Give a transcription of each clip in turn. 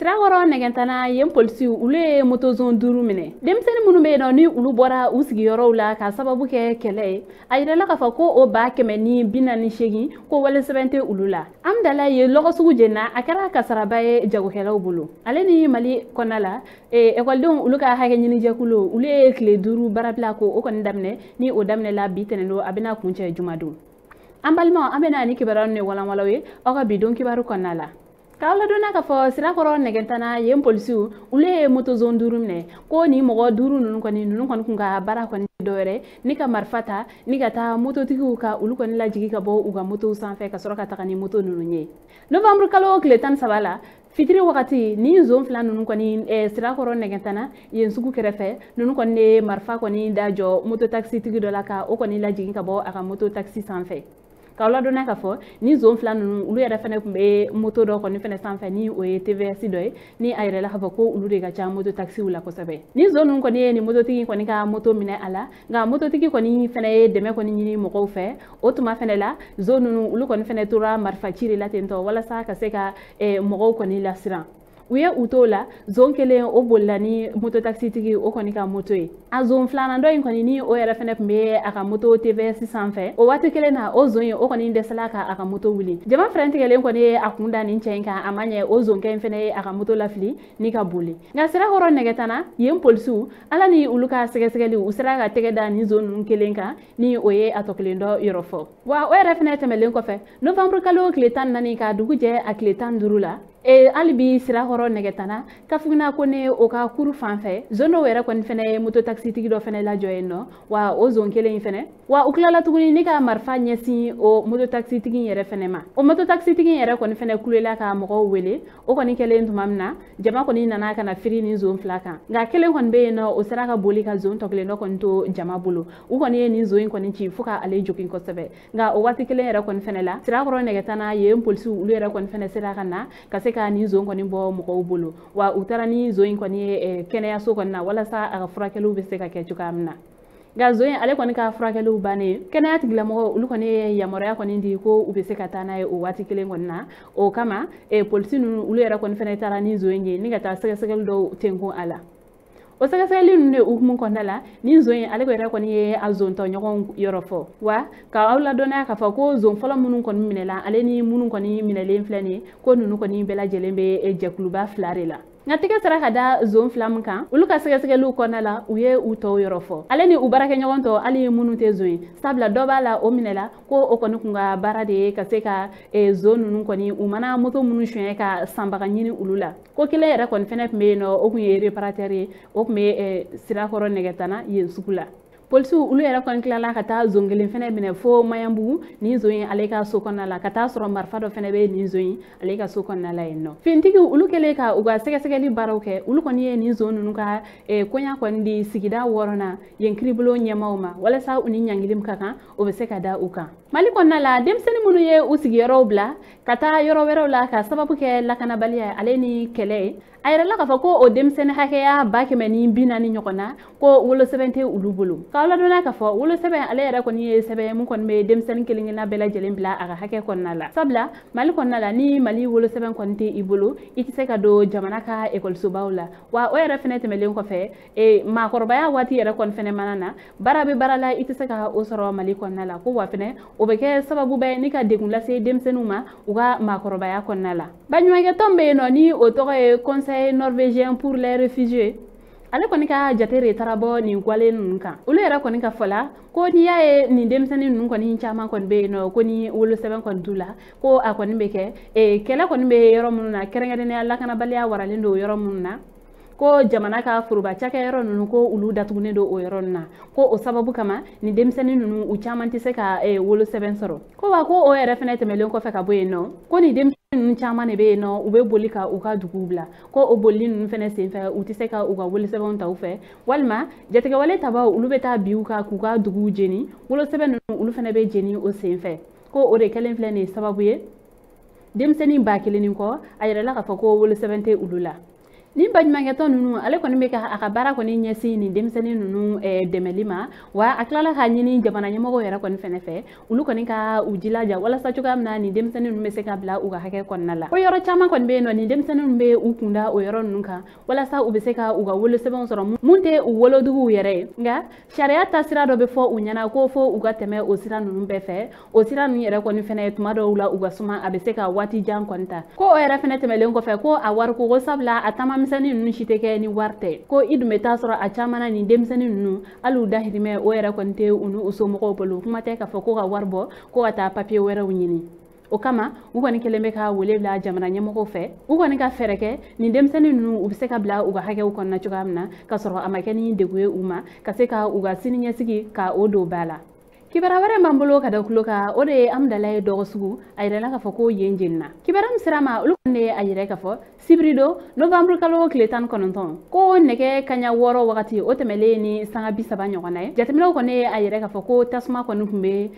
Sirakɔrɔ Nɛgɛntana, yen polisiw olu ye motozon 5 minɛ. Denmisɛnnin minnu bɛ yen nɔ, ni olu bɔra u sigiyɔrɔw la ka sababu kɛ kɛlɛ ye, a yirala k'a fɔ ko o 148, ko wale sɛbɛn tɛ olu la. Amdala ye lɔgɔ sugu jenina, a kɛra kasaraba ye jagokɛlaw bolo. Ale ni Mali kɔnɔna la, ekɔlidenw olu ka hakɛ ɲinijɛkulu olu ye tile 5 baarabila ko o kɔni daminɛ. Ni o daminɛla bi tɛnɛn, a bɛna kuncɛ jumadon. An balimaw, an bɛna ni kibaruya ni walanwalaw ye aw ka bi don kibaru kɔnɔna la. K'aw ladɔnna k'a fɔ Sirakɔrɔ Nɛgɛntana, yen polisiw olu ye motozon 5 minɛ. Ko ni mɔgɔ 5 ninnu kɔni kun ka baara kɔni dɔwɛrɛ ni ka marifa ta ni ka taa mototigiw ka olu kɔni lajigi ka bɔ u ka motow sanfɛ, ka sɔrɔ ka taga ni moto ninnu ye. Novembre kalo tile 13 la, fitiri wagati, ni zon fila ninnu kɔni, Sirakɔrɔ Nɛgɛntana yen sugu kɛrɛfɛ, ninnu kɔni de marifa kɔni da jɔ moto taxi tigi dɔ la, ka o kɔni lajigin ka bɔ a ka moto taxi sanfɛ. K'aw ladɔnniya k'a fɔ ni zon fila ninnu olu yɛrɛ fɛnɛ tun bɛ moto dɔ kɔni fɛnɛ sanfɛ, ni o ye TVS dɔ ye, ni a yɛrɛ la k'a fɔ ko olu de ka ca moto taxiw la kosɛbɛ. Ni zon ninnu kɔni ye nin mototigi kɔni ka moto minɛ a la, nka mototigi kɔni fɛnɛ ye dɛmɛ kɔni ɲini mɔgɔw fɛ. O tuma fɛnɛ la, zon ninnu olu kɔni fɛnɛ tora marifa ci de la ten tɔ, walasa ka se ka mɔgɔw kɔni lasiran. U ye u t'o la, zon kelen o bolila ni mototaxitigi o kɔni ka moto ye. A zon filanan dɔ in kɔni, ni o yɛrɛ fɛnɛ tun bɛ a ka moto TVS sanfɛ, o waati kelen na, o zon in o kɔni dɛsɛla ka a ka moto wuli. Jama fɛrɛn tigɛlen kɔni ye a kun da nin cɛ in kan, a ma ɲɛ, o zonkɛ in fɛnɛ ye a ka moto lafili ni ka boli. Nka Sirakɔrɔ Nɛgɛtana yen polisiw, ala ni olu ka sɛgɛsɛgɛli, u sera ka tɛgɛ da nin zon ninnu kelen kan, ni o ye a tɔ kelen dɔ yɔrɔ fɔ. Wa o yɛrɛ fɛnɛ tɛmɛlen kɔfɛ, novembre kalo tile 14 ka dugu jɛ a tile 15 la, hali bi Sirakɔrɔ Nɛgɛtana, Kafugina ko ne o ka kuru fan fɛ, zon dɔw yɛrɛ kɔni fɛnɛ ye moto taxitigi dɔ fɛnɛ lajɔ yen nɔ. Wa o zon kelen in fɛnɛ, wa u tilala tuguni ni ka marifa ɲɛsin o moto taxitigi in yɛrɛ fɛnɛ ma. O moto taxitigi in yɛrɛ kɔni fɛnɛ kulela ka mɔgɔw wele. O kɔni kɛlen tuma min na, jama kɔni nana ka na firi ni zon fila kan, nka kelen kɔni bɛ yen nɔ, o sera ka boli ka zon tɔ kelen dɔ kɔni to jama bolo. U kɔni ye nin zon in kɔni ci fo ka ale jogin kosɛbɛ. Nka o waati kelen yɛrɛ kɔni fɛnɛ la, Sirakɔrɔ Nɛgɛtana yen polisiw olu yɛrɛ kɔni fɛnɛ sera ka na ka se ka nin zon kɔni bɔ mɔgɔw bolo. Wa u taara ni zon in kɔni ye kɛnɛyaso kɔni na, walasa a ka furakɛliw bɛ se ka kɛ cogoya min na. Nka zon in ale kɔni ka furakɛliw bannen, kɛnɛya tigilamɔgɔw olu kɔni ye yamaruya kɔni di ko u bɛ se ka taa n'a ye o waati kelen kɔni na. O kama, polisi ninnu olu yɛrɛ kɔni fɛnɛ taara ni zon in ye ni ka taa sɛgɛsɛgɛli dɔw tenkun a la. O sɛgɛsɛgɛli ninnu de hukumu kɔnɔna la, ni zon in ale yɛrɛ kɔni ye a zon tɔɲɔgɔnw yɔrɔ fɔ. Wa ka aw ladɔnniya k'a fɔ ko zon fɔlɔ minnu kɔni minɛla, ale ni minnu kɔni minɛlen filɛ nin ye, ko ninnu kɔni bɛɛ lajɛlen bɛ jɛkuluba fila de la. Nka tɛgɛ sera ka da zon fila min kan, olu ka sɛgɛsɛgɛliw kɔnɔna la, u ye u tɔw yɔrɔ fɔ, ale ni u baarakɛɲɔgɔn tɔ, hali minnu tɛ zon ye, sabula dɔ b'a la, o minɛla ko o kɔni kun ka baara de ye ka se ka zon ninnu kɔni, u mana moto minnu suɲɛ, ka sanbaga ɲini olu la. Ko kelen yɛrɛ kɔni fɛnɛ tun bɛ yen nɔ, o kun ye réparateur ye, o tun bɛ Sirakɔrɔ Nɛgɛtana yen sugu la. Polisiw olu yɛrɛ kɔni tilala ka taa zon kelen fɛnɛ minɛ fo Maɲanbugu, nin zon in ale ka so kɔnɔna la, ka taa sɔrɔ marifa dɔ fɛnɛ bɛ nin zon in ale ka so kɔnɔna la yen nɔ. Finitigiw olu kɛlen ka u ka sɛgɛsɛgɛli baaraw kɛ, olu kɔni ye nin zon ninnu ka koɲa kɔni di sigida wɔɔrɔnan yen kiribulon ɲɛmaaw ma, walasa u ni ɲangili min ka kan, o bɛ se ka da u kan. Mali kɔnɔna la, denmisɛnnin minnu ye u sigiyɔrɔw bila ka taa yɔrɔ wɛrɛw la ka sababu kɛ lakanabaliya ale ni kɛlɛ ye, a yɛrɛ k'a fɔ ko o denmisɛnnin hakɛya 140 ɲɔgɔn na, ko wolosɛbɛn tɛ olu bolo. K'aw ladɔnniya k'a fɔ wolosɛbɛn ale yɛrɛ kɔni ye sɛbɛn mun kɔni bɛ denmisɛnnin kelen kelenna bɛɛ lajɛlen bila a ka hakɛ kɔnɔna la, sabula Mali kɔnɔna la, ni Mali wolosɛbɛn kɔni tɛ i bolo, i tɛ se ka don jamana ka ekɔlisobaw la. Wa o yɛrɛ fɛnɛ tɛmɛlen kɔfɛ, maakɔrɔbaya waati yɛrɛ kɔni fɛnɛ mana na, baara bɛ baara la, i tɛ se ka o sɔrɔ Mali kɔnɔna la. Ko wa fɛnɛ o bɛ kɛ sababuba ye ni ka degun lase denmisɛnninw ma u ka maakɔrɔbaya kɔnɔna la. Baɲumankɛ tɔn bɛ yen nɔ, ni o tɔgɔ ye Conseil norvégien pour les réfugiés, ale kɔni ka jate de taara bɔ nin gwalen ninnu kan. Olu yɛrɛ kɔni ka fɔ la ko n'i y'a ye nin denmisɛnnin ninnu kɔni caman kɔni bɛ yen nɔ, ko ni wolosɛbɛn kɔni t'u la, ko a kɔni bɛ kɛ kɛlɛ kɔni bɛ yɔrɔ minnu na, kɛrɛnkɛrɛnnenya lakanabaliya waralen don yɔrɔ minnu na, ko jamana ka foroba cakɛyɔrɔ ninnu, ko olu datugunen don o yɔrɔ ninnu na, ko o sababu kama nin denmisɛnnin ninnu u caman tɛ se ka wolosɛbɛn sɔrɔ. Ko wa ko o yɛrɛ fɛnɛ tɛmɛlen kɔfɛ ka bɔ yen nɔ, ko nin denmisɛnnin ninnu caman de bɛ yen nɔ, u bɛ boli ka u ka duguw bila, ko o bolili ninnu fɛnɛ senfɛ, u tɛ se ka u ka wolosɛbɛnw ta u fɛ, walima jatigɛwale tabaw olu bɛ taa bi u kan k'u ka duguw jeni, wolosɛbɛn ninnu olu fɛnɛ bɛ jeni o senfɛ. Ko o de kɛlen filɛ nin ye sababu ye, denmisɛnnin 1000 ni kɔ, a yɛrɛla k'a fɔ ko wolosɛbɛn tɛ olu la. Ni baɲumankɛtɔn ninnu ale kɔni bɛ ka a ka baara kɔni ɲɛsin nin denmisɛnnin ninnu dɛmɛli ma, wa a tilala k'a ɲini jamana ɲɛmɔgɔw yɛrɛ kɔni fɛnɛ fɛ, olu kɔni ka u jilaja walasa cogoya min na nin denmisɛnnin ninnu bɛ se ka bila u ka hakɛ kɔnɔna la. Ko yɔrɔ caman kɔni bɛ yen nɔ, nin denmisɛnnin ninnu bɛ u kunda o yɔrɔ ninnu kan walasa u bɛ se ka u ka wolosɛbɛnw sɔrɔ mun tɛ u woloduguw yɛrɛ ye. Nka sariya taasira dɔ bɛ fɔ u ɲɛna ko fo u ka tɛmɛ o sira ninnu bɛɛ fɛ. O sira ninnu yɛrɛ kɔni fɛnɛ tuma dɔw la u ka suma, a bɛ se ka waati jan kɔni ta. Ko o yɛrɛ fɛnɛ tɛmɛlen kɔfɛ, ko a wariko ko sabula a taama misɛnnin ninnu si tɛ kɛ ni wari tɛ. Ko i dun bɛ taa sɔrɔ a caman na nin denmisɛnnin ninnu hali u dahirimɛ o yɛrɛ kɔni tɛ u n'u somɔgɔw bolo, kuma tɛ k'a fɔ ko ka wari bɔ ko ka taa papiye wɛrɛw ɲini. O kama u kɔni kɛlen bɛ ka wele bila jamana ɲɛmɔgɔw fɛ, u kɔni ka fɛɛrɛ kɛ nin denmisɛnnin ninnu u bɛ se ka bila u ka hakɛw kɔnɔna cogoya min na, ka sɔrɔ a ma kɛ ni degun ye u ma, ka se ka u ka siniɲɛsigi ka o don ba la. Kibaruya wɛrɛ b'an bolo ka da tulo kan, o de ye Amudalayi dɔgɔsugu a yirala k'a fɔ ko yen jenina. Kibaruya min sera ma, olu kɔni de ye a yira k'a fɔ sibiri don novembre kalo tile 19, ko nɛgɛ kaɲa 6 wagati o tɛmɛlen ni sanga 30 ɲɔgɔnna ye. Jateminɛw kɔni ye a yira k'a fɔ ko tasuma kɔni tun bɛ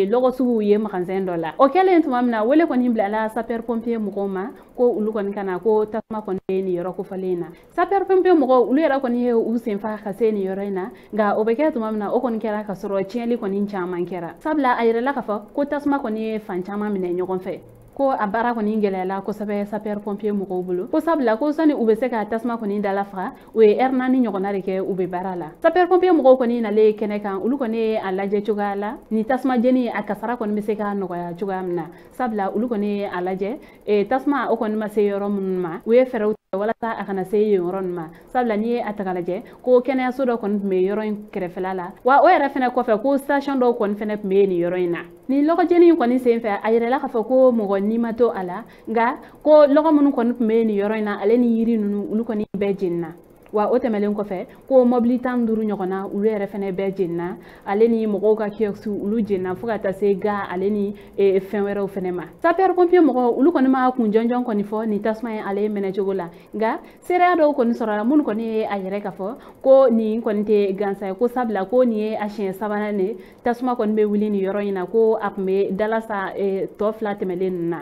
lɔgɔsugu ye magasin dɔ la. O kɛlen tuma min na, wele kɔni bilala sapeur pompier mɔgɔw ma ko olu kɔni ka na, ko tasuma kɔni bɛ nin yɔrɔ kofɔlen in na. Sapeur pompier mɔgɔw olu yɛrɛ kɔni ye u senfa ka se nin yɔrɔ in na, nka o bɛ kɛ tuma min na, o kɔni kɛra ka sɔrɔ tiɲɛli kɔni caman kɛra. Sabula a yirala k'a fɔ ko tasuma kɔni ye fan caman minɛ ɲɔgɔn fɛ, ko a baara kɔni gɛlɛyala kosɛbɛ sapeur pompier mɔgɔw bolo. Ko sabula ko sani u bɛ se ka tasuma kɔni dala faga, u ye heure 4 ɲɔgɔnna de kɛ u bɛ baara la. Sapeur pompier mɔgɔw kɔni nalen kɛnɛ kan, olu kɔni ye a lajɛ cogoya la ni tasuma jeni a kasara kɔni bɛ se ka nɔgɔya cogoya min na. Sabula olu kɔni ye a lajɛ tasuma o kɔni ma se yɔrɔ minnu ma, u ye fɛɛrɛw tigɛ walasa a kana se yen yɔrɔ ninnu ma. Sabula n'i ye a ta k'a lajɛ, ko kɛnɛyaso dɔ kɔni tun bɛ yɔrɔ in kɛrɛfɛla la, wa o yɛrɛ fɛnɛ kɔfɛ ko station dɔw kɔni fɛnɛ tun bɛ nin yɔrɔ in na. Nin lɔgɔjeni in kɔni senfɛ, a yirala k'a fɔ ko mɔgɔ ni ma to a la, nka ko lɔgɔ minnu kɔni tun bɛ nin yɔrɔ in na ale ni yiri ninnu olu kɔni bɛɛ jenina. Wa o tɛmɛlen kɔfɛ, ko mɔbili 15 ɲɔgɔnna olu yɛrɛ fɛnɛ bɛɛ jenina, ale ni mɔgɔw ka kiosque olu jenina fo ka taa se ga ale ni fɛn wɛrɛw fɛnɛ ma. Sapeur pompier mɔgɔw olu kɔni ma kun jɔnjɔn kɔni fɔ nin tasuma in ale minɛ cogo la, nka seereya dɔw kɔni sɔrɔla minnu kɔni ye a yɛrɛ k'a fɔ ko nin kɔni tɛ gansan ye, ko sabula ko nin ye a siɲɛ 3nan de tasuma kɔni bɛ wuli nin yɔrɔ in na, ko a tun bɛ dala sa tɔ 2 tɛmɛlen ninnu na,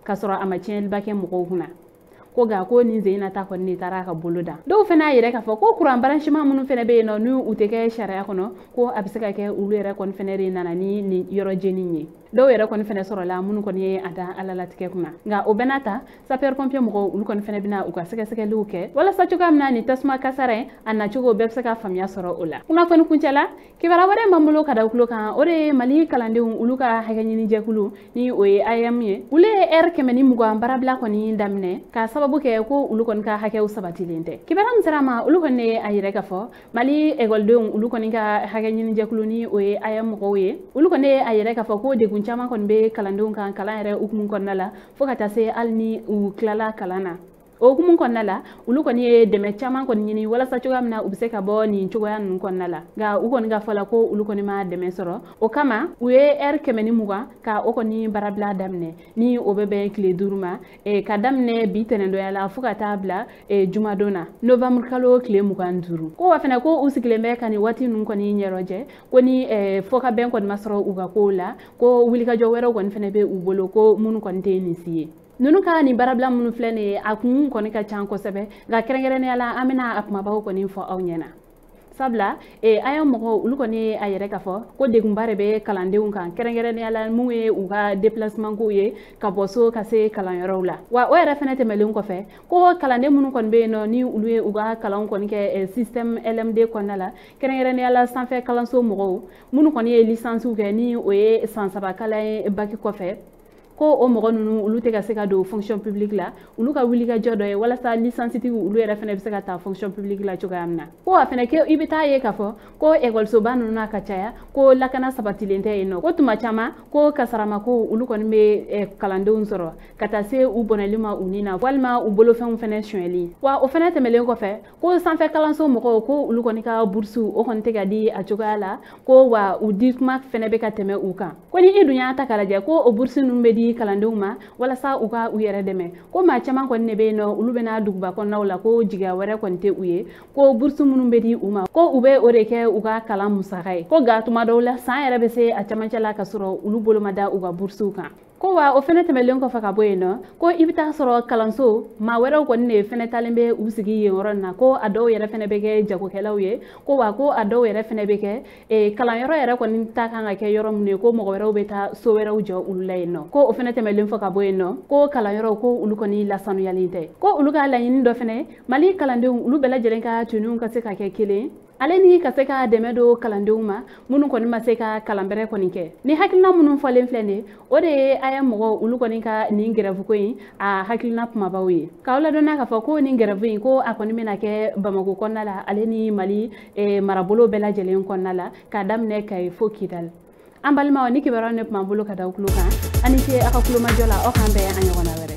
k'a sɔrɔ a ma tiɲɛliba kɛ mɔgɔw kunna. Ko nka ko nin sen in na ta kɔni de taara a ka bolo da. Dɔw fana y'a yira k'a fɔ ko kuran branchement minnu fana bɛ yen nɔ n'u tɛ kɛ sariya kɔnɔ, ko a bɛ se ka kɛ olu yɛrɛ kɔni fana de nana ni nin yɔrɔ jeni ye. Dɔw yɛrɛ kɔni fana sɔrɔla minnu kɔni ye a da Ala latigɛ kunna. Nka o bɛɛ n'a ta, sapeur pompier mɔgɔw olu kɔni fana bɛna u ka sɛgɛsɛgɛliw kɛ walasa cogoya min na nin tasuma kasara in a nacogo bɛɛ bɛ se ka faamuya sɔrɔ o la. Kunnafoni kuncɛ la, kibaruya wɛrɛ b'an bolo ka da tulo kan, o de ye Mali kalandenw olu ka hakɛ ɲini jɛkulu ni o ye AEM ye. Olu ye heure 120 baarabila kɔni daminɛ ka sababu kɛ ko olu kɔni ka hakɛw sabatilen tɛ. Kibaruya min sera ma, olu kɔni ye a yira k'a fɔ Mali ekɔlidenw olu kɔni ka hakɛ ɲini jɛkulu ni o ye AEM mɔgɔw ye, olu kɔni ye a yira k'a fɔ ko degun caman kɔni bɛ kalandenw kan kalan yɛrɛ hukumu kɔnɔna la, fo ka taa se hali ni u tilala kalan na. O hukumu kɔnɔna la, olu kɔni ye dɛmɛ caman kɔni ɲini walasa cogoya min na u bɛ se ka bɔ nin cogoya ninnu kɔnɔna la, nka u kɔni ka fɔ la ko olu kɔni ma dɛmɛ sɔrɔ. O kama u ye heure 120 ka o kɔni baarabila daminɛ, ni o bɛ bɛn tile 5 ma, ka daminɛ bi tɛnɛndonya la fo ka taa bila jumadon na novembre kalo tile 25. Ko wa fɛnɛ ko u sigilen bɛ ka nin waati ninnu kɔni ɲɛrɔjɛ, ko ni fɔkabɛn kɔni ma sɔrɔ u ka kow la, ko wulikajɔ wɛrɛw kɔni fɛnɛ bɛ u bolo ko minnu kɔni tɛ nin si ye. Ninnu ka nin baarabila minnu filɛ nin ye, a kun kɔni ka ca kosɛbɛ, nka kɛrɛnkɛrɛnnenya la an bɛna a kumabaw kɔni fɔ aw ɲɛna. Sabula AEM mɔgɔw olu kɔni ye a yɛrɛ k'a fɔ ko degunba de bɛ kalandenw kan, kɛrɛnkɛrɛnnenya la mun ye u ka déplacement kow ye ka bɔ so ka se kalanyɔrɔw la. Wa o yɛrɛ fɛnɛ tɛmɛlen kɔfɛ, ko kalanden minnu kɔni bɛ yen nɔ ni olu ye u ka kalanw kɔni kɛ système LMD kɔnɔna la, kɛrɛnkɛrɛnnenya la sanfɛ kalanso mɔgɔw minnu kɔni ye licence kɛ ni o ye san 3 kalan ye bac kɔfɛ, ko o mɔgɔ ninnu olu tɛ ka se ka don fonction publique la, olu ka wulikajɔ dɔ ye walasa licence tigiw olu yɛrɛ fɛnɛ bɛ se ka taa fonction publique la cogoya min na. Ko a fɛnɛ kɛ i bɛ taa ye k'a fɔ ko ekɔlisoba ninnu n'a ka caya, ko lakana sabatilen tɛ yen nɔ, ko tuma caman ko kasaramako olu kɔni bɛ kalandenw sɔrɔ ka taa se u bɔnɛli ma u ni na, walima u bolofɛnw fɛnɛ sonyɛli. Wa o fɛnɛ tɛmɛlen kɔfɛ, ko sanfɛ kalanso mɔgɔw ko olu kɔni ka bourse o kɔni tɛ ka di a cogoya la, ko wa u di kuma fɛnɛ bɛ ka tɛmɛ u kan. Ko ni i dun y'a ta k'a lajɛ, ko o bourse ninnu bɛ di kalandenw ma walasa u ka u yɛrɛ dɛmɛ, ko maa caman kɔni de bɛ yen nɔ olu bɛna duguba kɔnɔnaw la, ko jigiya wɛrɛ kɔni tɛ u ye, ko bourse minnu bɛ di u ma ko u bɛ o de kɛ u ka kalan musaka ye, ko nka tuma dɔw la san yɛrɛ bɛ se a camancɛ la ka sɔrɔ olu bolo ma da u ka boursew kan. Ko wa o fɛnɛ tɛmɛlen kɔfɛ ka bɔ yen nɔ, ko i bɛ taa sɔrɔ kalanso maa wɛrɛw kɔni de fɛnɛ talen bɛ u sigi yen yɔrɔ in na, ko a dɔw yɛrɛ fɛnɛ bɛ kɛ jagokɛlaw ye, ko wa ko a dɔw yɛrɛ fɛnɛ bɛ kɛ kalanyɔrɔ yɛrɛ kɔni ta kan ka kɛ yɔrɔ minnu ye, ko mɔgɔ wɛrɛw bɛ taa so wɛrɛw jɔ olu la yen nɔ. Ko o fɛnɛ tɛmɛlen fɔ ka bɔ yen nɔ, ko kalanyɔrɔw ko olu kɔni lasanuyalen tɛ. Ko olu ka laɲini dɔ fɛnɛ, Mali kalandenw olu bɛɛ lajɛlen ka tenuw ka se ka kɛ kelen, ale ni ka se ka dɛmɛ don kalandenw ma minnu kɔni ma se ka kalan bɛrɛ kɔni kɛ. Ni hakilina minnu fɔlen filɛ nin, o de ye AEEM mɔgɔw olu kɔni ka nin grève ko in a hakilina kumabaw ye. K'aw ladɔnniya k'a fɔ ko nin grève in, ko a kɔni bɛna kɛ Bamako kɔnɔna la, ale ni Mali marabolo bɛɛ lajɛlen kɔnɔna la, k'a daminɛ Kayi fo Kidali. An balimaw, ni kibaruyaw ne tun b'an bolo ka da aw tulo kan. Aw ni ce aw ka kulomajɔ la, aw k'an bɛn an ɲɔgɔnna wɛrɛ.